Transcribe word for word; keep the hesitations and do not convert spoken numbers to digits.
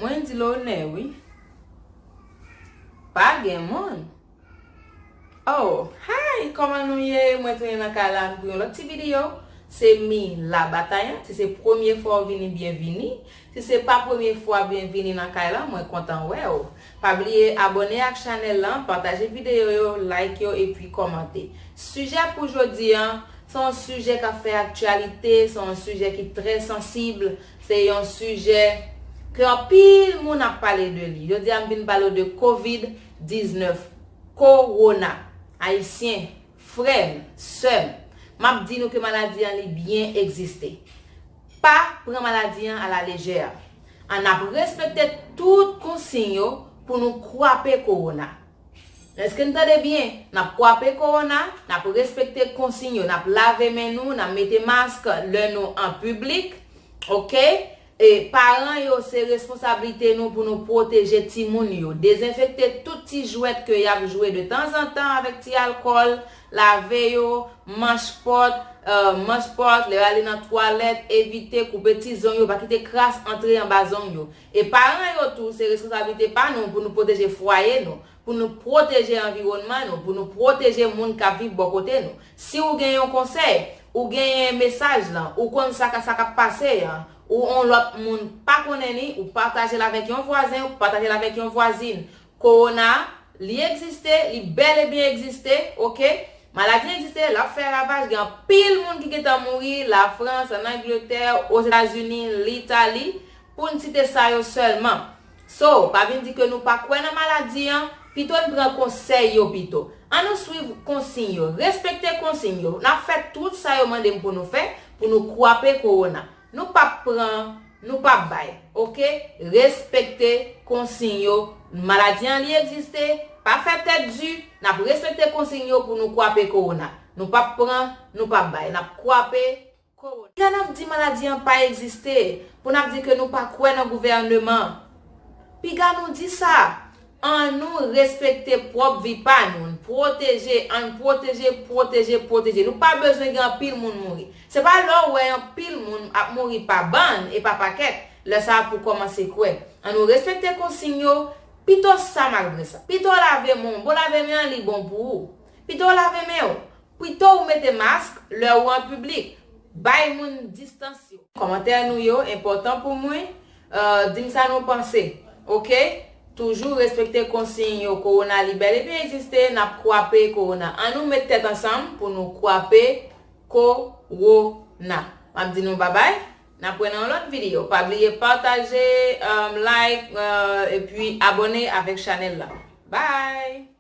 Mwen di l onè wi. Pa gen moun. Oh, hi, kòman nou ye? Mwen tounen nan kay la pou yon lòt ti videyo. Se mi la batay an. Si se premye fwa w vini, byenvini. Si se pa premye fwa, byenvini nan kay la. Mwen kontan wè w. Pa bliye abòne ak chanèl lan, pataje videyo yo, like yo, epi kòmante. Sijè pou jodi an, se yon sijè k ap fè aktyalite, se yon sijè ki trè sansib, se yon sijè ke anpil moun ap pale de li. Jodi a, m vin pale w de kovid diznèf, kowona. Ayisyen, frè m, sè m, m ap di nou ke maladi an li byen egziste. Pa pran maladi an alalejè. Ann ap respekte tout konsiy yo pou nou kwape kowona. Èske n tande byen? N ap kwape kowona, n ap respekte konsiy yo, n ap lave men nou, n ap mete mask lè nou an piblik, oke? E paran yo, se responsablite nou pou nou pwoteje timoun yo. Dezenfekte tout ti jwèt ke y ap jwe de tanzantan avèk ti alkòl, lave yo, manch pòt, euh, manch pòt, lè y ale nan twalèt, evite koupe ti zong yo, pa kite kras antre anba zong yo. E paran yo tou, se responsablite pa nou pou nou pwoteje fwaye nou, pou nou pwoteje anviwònman nou, pou nou pwoteje moun k ap viv bò kote nou. Si w gen yon konsèy, ou genyen mesaj lan, ou konn sa ka, sa k ap pase an, ou yon lòt moun pa konnen li, ou pataje l avèk yon vwazen, ou pataje l avèk yon vwazin. Kowona, li egziste, li bèl e byen egziste, oke? Maladi egziste, l ap fè ravaj, gen anpil moun ki gentan mouri, Lafrans, ann Angletè, Ozetazini, Litali, pou n site sa yo sèlman. So, pa vin di ke nou pa kwè nan maladi an, pito n pran konsèy yo pito. Ann nou swiv konsiy yo, respekte konsiy yo. N ap fè tout sa yo mande n pou nou fè, pou nou kwape kowona. Nou p ap pran, nou p ap bay, oke? Respekte konsiy yo. Maladi an li egziste, pa fè tèt di, n ap respekte konsiy yo pou nou kwape kowona. Nou p ap pran, nou p ap bay, n ap kwape kowona. Piga n ap di maladi an pa egziste, pou n ap di ke nou pa kwè nan gouvèneman. Piga nou di sa. Ann nou respekte pwòp vi pa nou, n pwoteje, ann pwoteje, pwoteje, pwoteje. Nou pa bezwen gen anpil moun mouri. Se pa lè w wè anpil moun ap mouri pa bann e pa pakèt, lè sa a pou w kòmanse kwè. Ann nou respekte konsiy yo, pito sa malgre sa. Pito w lave men w, bon lave men an li bon pou ou. Pito w lave men w. Pito w mete mask lè ou an piblik. Bay moun distans yo. Kòmantè nou yo enpòtan pou mwen. Euh, di m sa nou panse. Oke? Toujou respekte konsiy yo. Kowona li bèl epi egziste. N ap kwape kowona. Ann nou met tèt ansanm pou nou kwape kowona. M ap di nou babay. N ap wè nan yon lòt videyo. Pa bliye pataje, euh, like, euh, epi abòne avèk chanèl la. Bye!